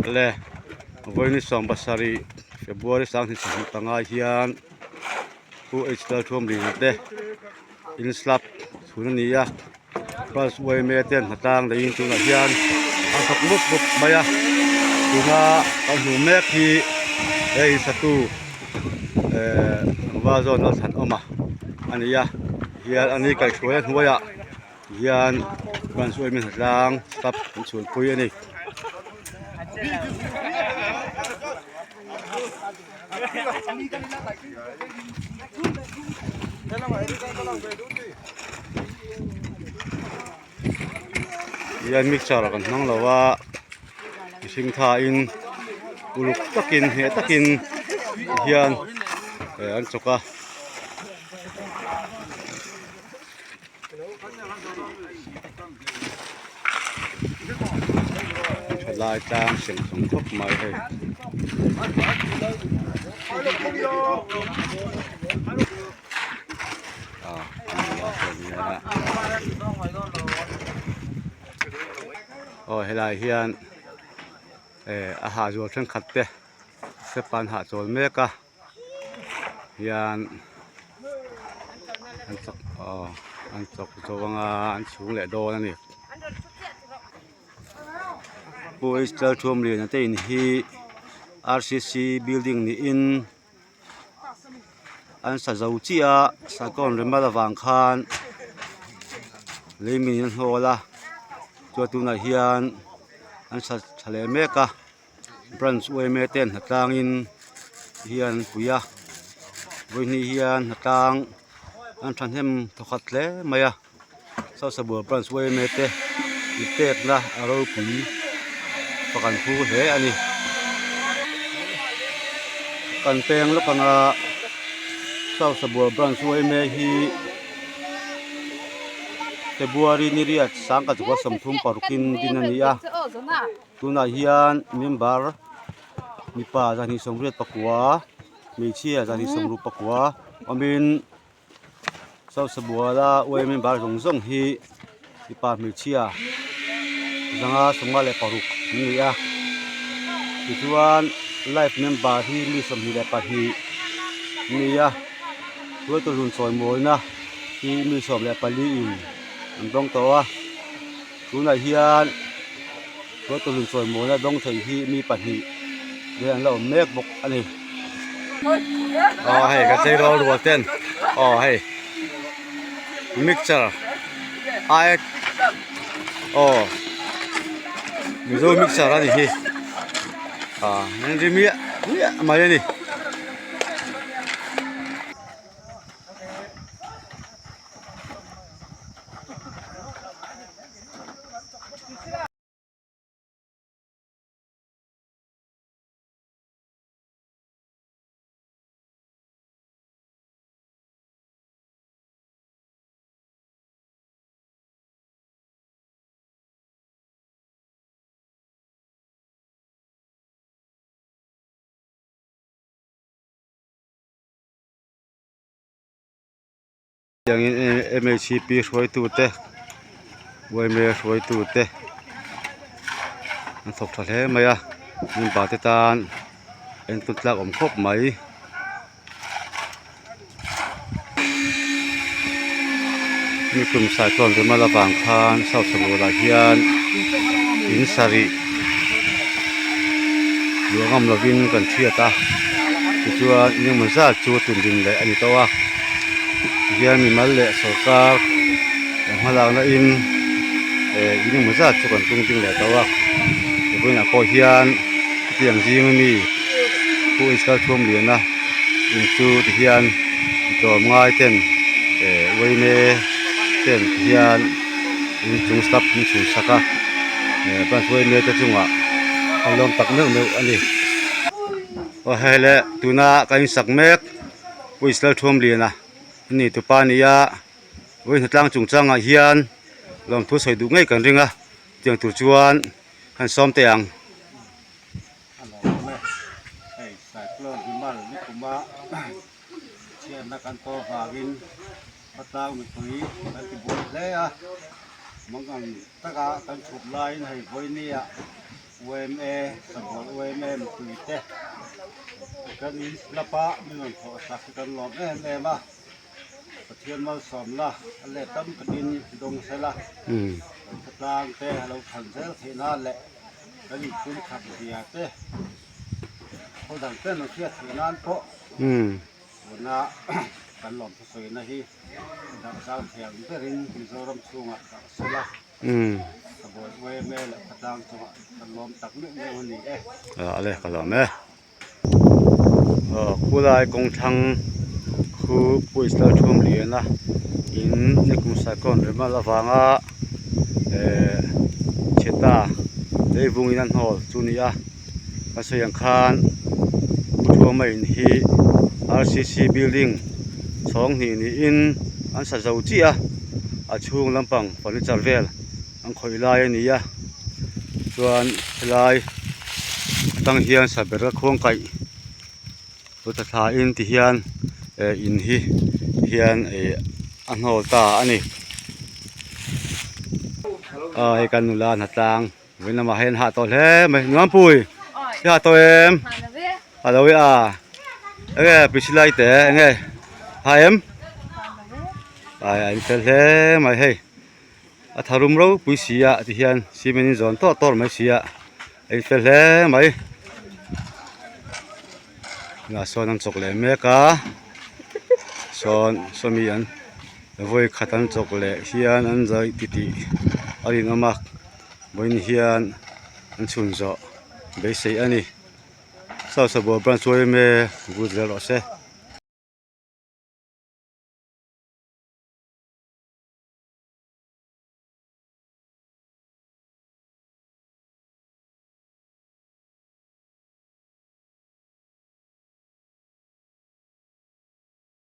Le vawiin 17 February 2025 hian Pu H Lalthuamlina te in slab chhun a ni a bus yma ten hnatlang neiin tunah hian an thawk mup mup mai a tuna kan hmuh mek hi he in satu ehh tlangval zawn a thlan awm a a ni a hian a ni kaihhruai a hnuaiah hian bus yma hnatlang slab an chhunpui a ni. Hian mixer kan hmang lo a mihring thain uluk takin hneh takin hian eh an chawk a. Thalai tlang seng sawng khawp mai hei. Ah aw helai hian eh a hahzual thenkhat te step ah an hahchawl mek a. hian an chawk aw an chawk zo anga an chhung leh dawn a ni pu Israel Thuamliana te in hi r c c building niin an sa zo chiah a cyclone remal avang khan leimin an hnawl a chuan tunah hian an sa tha leh mek a. Branch yma ten hnatlangin hian an pui a vawihnih hian hnatlang an thahnem thawkhat hle mai a Sausabua branch yma te inpekna a ropui fak an phu hle a ni kan peng lawk anga Sausabua branch yma hi February ni riat sangkhat 35 in din a ni a. Tunah hian member mipa 28 hmeichhia 26 awmin Sausabua yma member zawng zawng hi mipa hmeichhia 556 an ni a tichuan life member hi mi 22 an ni a hruaitu chawi mawina hi mi 14 in an dawng tawh a tunah hian. Tualtawlun chawimawina dawng thei hi mi pahnih te an la awm mek bawk a ni. Aw hei ka tleirawl rual ten aw hei mixture ai aw mizo mixture a ni hi ah an ri miah miah mai a ni. Tiangin mhp hruaitu te yma hruaitu te an thawk tha hle mai a mipa te tan entu tlak awm khawp mai. Nikum cyclone Remal avang khan South Sabual ah hian in sarih luah ngam lovin kan hriat a tichuan engemaw zat chu tundin leh a ni tawh a tihian mimal leh sawrkar hmalakna in eh engemaw zat chu kan tung ding leh tawh a vawiinah pawh hian hetiang zing ami pu Israel Thuamliana in chu tihian tlawmngai ten eh uaime ten tihian inchung step an chhun sak a eh branch uaime te chungah an lawm tak meuh meuh a ni aw hei le tuna kan insak mek pu Israel Thuamliana a ni tupa a ni a vawi hnatlang chungchangah hian lawmthu sawi duh ngei kan ring a tiang tur chuan han sawm teh ang. A lo awm e hei cyclone himal nikuma chhiatna kan tawh vangin khawtlang mipui kan ti buai hle a mangang taka kan chhuk laiin hei vawinia. Yma Sabual Yma mipui te kan in lapa min rawn thawh sak hi kan lawm em em a Pathian malsawmna a let tam takin dawng sela kan khawtlang te a lo than zel theih nan leh kan inchhung khat zia te khaw dang ten an hriat theih nan pawh tuna kan lawm thusawina hi darh zau thiam berin Mizoram chhungah darh sela. Ka buai uai em e leh khawtlang chungah ka lawm tak meuh meuh a ni e. A le ka lawm e. Aw khulai kawng thlang khu Puisla thum lian a in nikum cyclone remal avanga eh chhe ta leivung in a hnawl chu a ni a kan sawi ang khan Pu Thuama in hi R C C building chhawng hnih niin an sa zo chiah a a chhung lampang furniture vel an khawih lai a ni a chuan helai atang hian saber a khuang kaih lo tla thla in ti hian eh in hi hian eh a hnawl ta a ni aw hei kan nula hnatlang vawiin lamah hian hah tawh hle mai nuampui i hah tawh em a lo e a enge pisilai te enge ha em ai a in fel hle mai hei a tharum ropui si a ti hian cement in zawn tawh tawr mai si a a in fel hle mai tunah sawn an chawk leh mek a sawn sawmi an vawi khat an chawk leh hian an zai titih a rinawm a vawiin hian an chhun zawh beisei a ni. Saw sabual branch chu a awm e vul zel rawh se.